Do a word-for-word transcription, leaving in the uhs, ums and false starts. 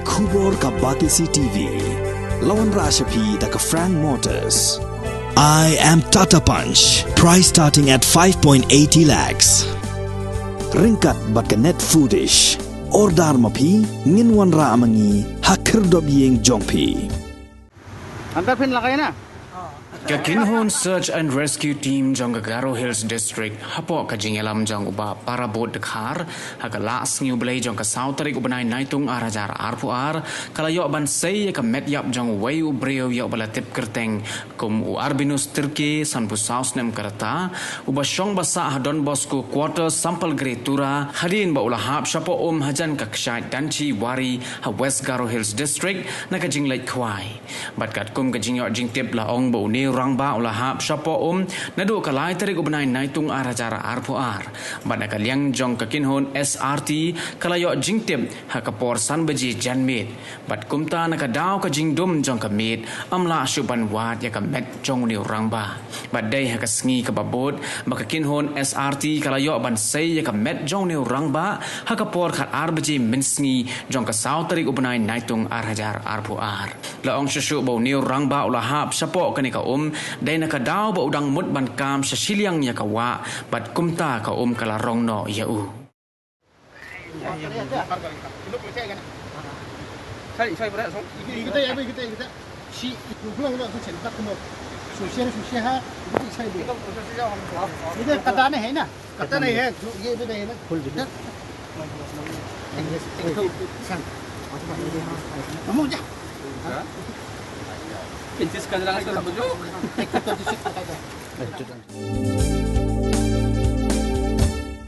Khubor ka Batesi T V. La wanrah sha phi da ka Frank Motors. I am Tata Punch. Price starting at five point eighty lakhs. Ryngkat bad ka Net Foodish. Order ma phi, ngin wanrah ma ngi ha khyrdop ïing jong phi. Hamper phin lakai na? Ka Kinhon Search and Rescue Team jong ka Garo Hills District, hapoh ka jingïalam jong u Bah Parabot Dkhar, ha ka lah sngi u Blei jong ka saw tarik u bnai Naitung ar hajar arphew ar, ka la ïoh ban sei ïa ka met ïap jong uwei u briew ïa uba la tip kyrteng kum u Arbinus Tirke, sanphew saw snem ka rta, uba shong ba sah ha Don Bosco Quarter, Sampalgre Tura, hadien ba u la hap shapoh um hajan ka kshaid Danchi Wari ha West Garo Hills District, na ka jingleit khwai. Bad katkum ka jingïoh jingtip la ong ba une u rangbah u la hap shapoh um naduh ka lai tarik u bnai Naitung ar hajar arphew ar. Bad na ka liang jong ka Kinhon S R T ka la ïoh jingtip ha ka por san baje janmiet. Bad kumta na ka daw ka jingdum jong ka miet, ym lah shuh ban wad ïa ka met jong une u rangbah. Bad dei ha ka sngi kaba bud ba ka Kinhon S R T ka la ïoh ban sei ïa ka met jong une u rangbah ha ka por khatar baje mynsngi jong ka saw tarik u bnai Naitung ar hajar arphew ar. La ong shuh shuh ba une u rangbah u la hap shapoh kane ka um, dei na ka daw ba u dang mut ban kam sha shiliang ïa ka wah, bad kumta ka um ka la rong noh ïa u. Sorry, sorry, brother, sorry. Ikut, ikut, ikut, ikut. Si, ikut pulang, ikut, ikut, ikut, ikut. Susah, susah, ha. Ikut, ikut, ikut. Ini kata aneh, ya, nah? Kata aneh, ya. Ye, beda, ya, nah? Full, beda. Ngomong aja. Pintis kan jalan, sudah bujuk.